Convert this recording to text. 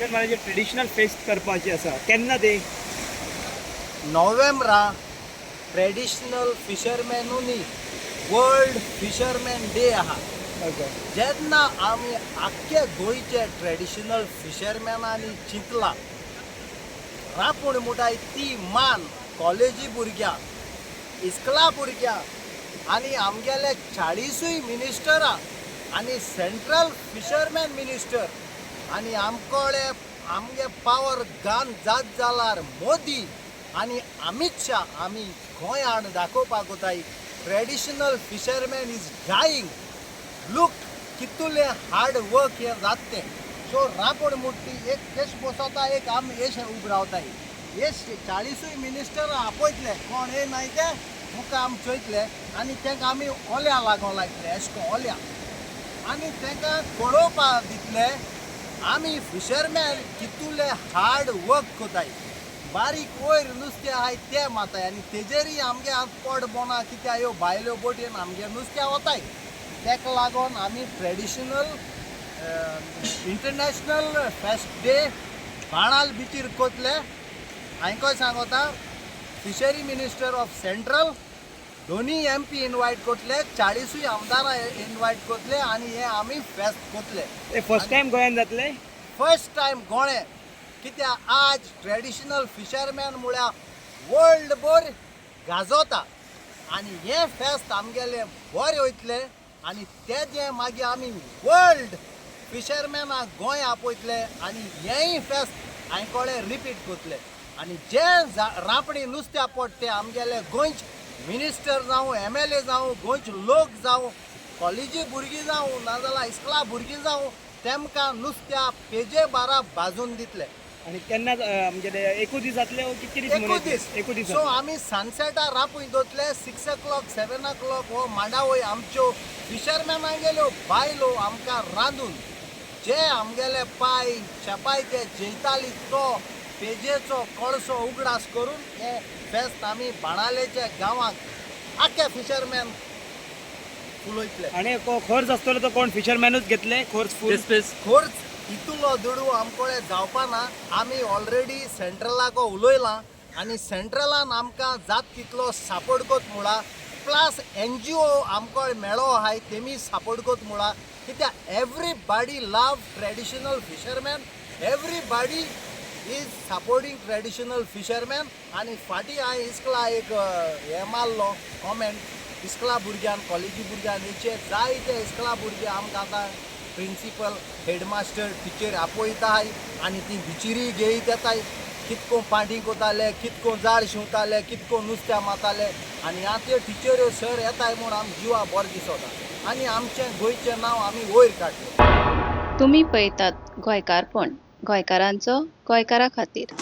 फिशरमॅनाचे traditional fest करपाची आसा, केन्ना ते? नोव्हेंबरा ट्रेडिशनल फिशरमॅनूनी वर्ल्ड फिशरमॅन डे आहा. जेन्ना आमी आख्खे गोंयचे ट्रेडिशनल फिशरमॅनांनी चिंतलां, रांपण मुटाय ती मान कॉलेजी भुरग्यांक, इस्कला भुरग्यांक आनी आमगेले 40ूय मिनिस्टरां आनी सेंट्रल फिशरमॅन मिनिस्टर आनी आमकोडे आमगे पावर गान जात जाल्यार मोदी आनी अमित शाह, आमी गोंयान दाखोवपाक वताय traditional fisherman is dying. Look कितुलें हार्ड वर्क हें जाता तें. सो रांपण मुट्टी एक केश बसोता, एक आमी येश उब रावताय. हे 40ूय मिनिस्टरां आपयतले, कोण येयनाय ते मुखार आमी चोयतले आनी तांकां आमी ओल्या लागों लायतले, अशें करून ओल्या, आनी तांकां कळोवपा दितले आमी फिशरमॅन कितुले हार्ड वर्क कोताय. बारीक वयर नुस्तें आहाय तें माताय आनी तेजेरय आमगे आतां पोट बोना, कित्याक ह्यो भायल्यो बोटीन आमगे नुस्तें वताय. ताका लागून आमी ट्रेडिशनल इंटरनॅशनल फेस्ट डे बाणाल बिचीर कोतले. हांवें खंय सांगोता, फिशरी मिनिस्टर ऑफ सेंट्रल, दोनी एमपी इनवायट कोतले, 40ूय आमदारां इनवायट कोतले आनी हें आमी फेस्त कोतले. ते फर्स्ट टायम गोंयान जातले? फर्स्ट टायम गोंय, कित्याक आज ट्रेडिशनल फिशरमॅन म्हळ्यार वर्ल्ड भर गाजोता आनी हें फेस्त आमगेलें बरें वयतलें आनी तेजें मागीर आमी वर्ल्ड फिशरमॅनाक गोंय आपयतले आनी हेंय फेस्त हांवें कळ्ळें रिपीट करतले. आनी जे रांपणी नुस्त्या पडटा ते आमगेले गोंयचे मिनिस्टर जावं, एमएलए जावं, गोंयचे लोक जावं, कॉलेजी भुरगीं जावं, नाजाल्यार इस्कुला भुरगीं जावं, तेमकां नुस्त्या पेजे बारा भाजून दितले. आनी केन्ना म्हणजे एकूच दीस जातले वो कितके दीस एकूच मनयतले? दीस. एकूच दीस सो जातले. आमी सनसेटार रांपूय दवरतले. 6 o'clock, 7 o'clock हो मांडावय आमच्यो फिशरमॅनागेल्यो बायलो आमकां रांदून जे आमगेले पाय शेपाय जे जेयताली तो पेजेचो कळसो उगडास करून हे फेस्त आमी बाणालेच्या गांवाक आख्खे फिशरमॅन फुलयतले. आनी खर्च आसतलो तो कोण फिशरमॅनूच घेतले खर्च फूल? खर्च इतलो दुडू आमकोडे जावपा ना. आमी ऑलरेडी सेंट्रलाको उलयलां आनी सेंट्रलान आमकां जात तितलो सपोर्ट कोत म्हळा, प्लस एनजीओ आमकां मेळो आहाय, तेमी सपोर्ट कोत म्हळा, कित्याक everybody love traditional fisherman, everybody is supporting traditional fisherman. आनी फाटीं हांवें इस्कला एक हें मारलो कॉमेंट, इस्कला भुरग्यान, कॉलेजी भुरग्यान, हेचे जायते इस्कला भुरगे आमकां आतां प्रिंसिपल, हेडमास्टर, टिचर आपयताय आनी ती बिचिरी घेयत येताय. कितको पांटी कोताले, कितको जाळ शिंवताले, कितको नुस्त्या मारताले आनी आतां त्यो टिचऱ्यो सर येताय म्हूण आम जिवा बरें दिसता आनी आमचें गोंयचें नांव आमी वयर काडलें. तुमी पळयतात गोंयकारपण, गोंयकारांचो गोंयकारा खातीर.